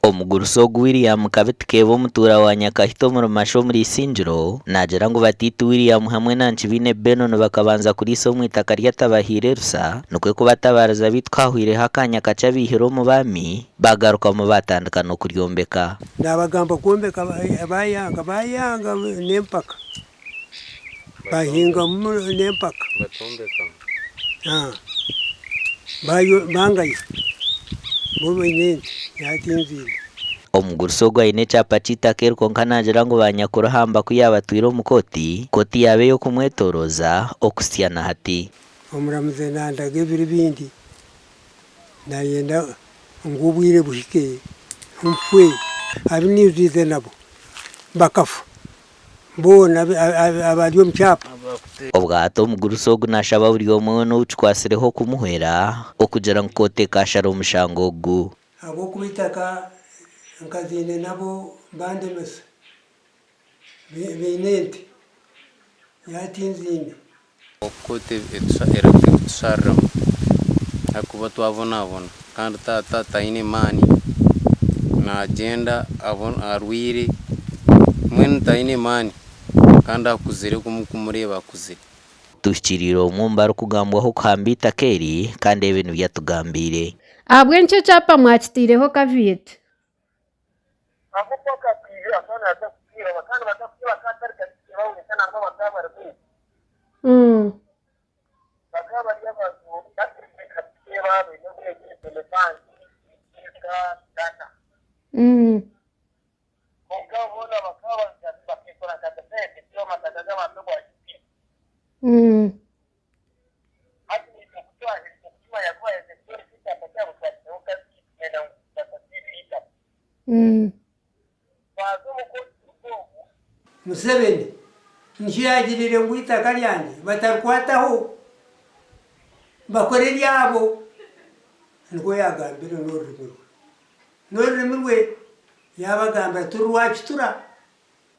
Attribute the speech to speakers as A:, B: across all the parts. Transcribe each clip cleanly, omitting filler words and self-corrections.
A: Omugurusi ogu William Kabitikeeba omutuura wa Nyakahita omuri Masha omuri Isingiro naagira ngu Batiiti William hamwe na Nkibiine Benon bakabanza kuriisa omu itaka ry'atabahaire rusa nikwo kubatabaariza beitu ku hahweireho akaanya kakye abaihire omu baami baagarukamu baatandika n'okuryombeka.
B: Naabagamba kwombeka baayanga, baayanga n'empaka, baahingamu n'empaka, bangaya bo baine ente nyowe tinziine.
A: Omugurusi ogu aine ekyapa ky'eitaka eri kwonka naagira ngu banyakuruhamba ku yaabatwire omu kooti, kooti yaaba ey'okumwetorooza okuhitsya na hati.
B: Omuramuzi nandaga ebiro ebindi nayenda ngu obwire buhike nfwe. Abu naijwize nabo bakafa boona abari omu kyapa.
A: Obwahati omugurusi ogu nashaba buri omwe weena ou kikwatsireho kumuhwera okugira ngu kooti ekaashara omushango ogu.
B: Ahabw'okuba eitaka nkaziine nabo bandemesa, baine ente, nyowe tinziine.
C: Kooti erikutushariramu ahakuba twabonabona kandi taata taine maani nagyenda arwaire mbwenu taine maani kandi akuzire kumureeba akuzire.
A: Tuhikiriire omwe omu barikugambwaho kuhamba eitaka eri kandi ebi nibyo atugambiire.
D: Ahabw'enki ekyapa mwakitaireho kavieti?
B: Museveni nikyo yaagiriire ngu eitaka ryangye batarikwataho bakore eryabo, nikwo yaagambire n'orurimi rwe. N'orurimi rwe yaabagambira turi Rwakitura.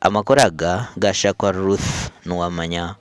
A: Amakuru aga gashakwa Ruth Nuwamanya.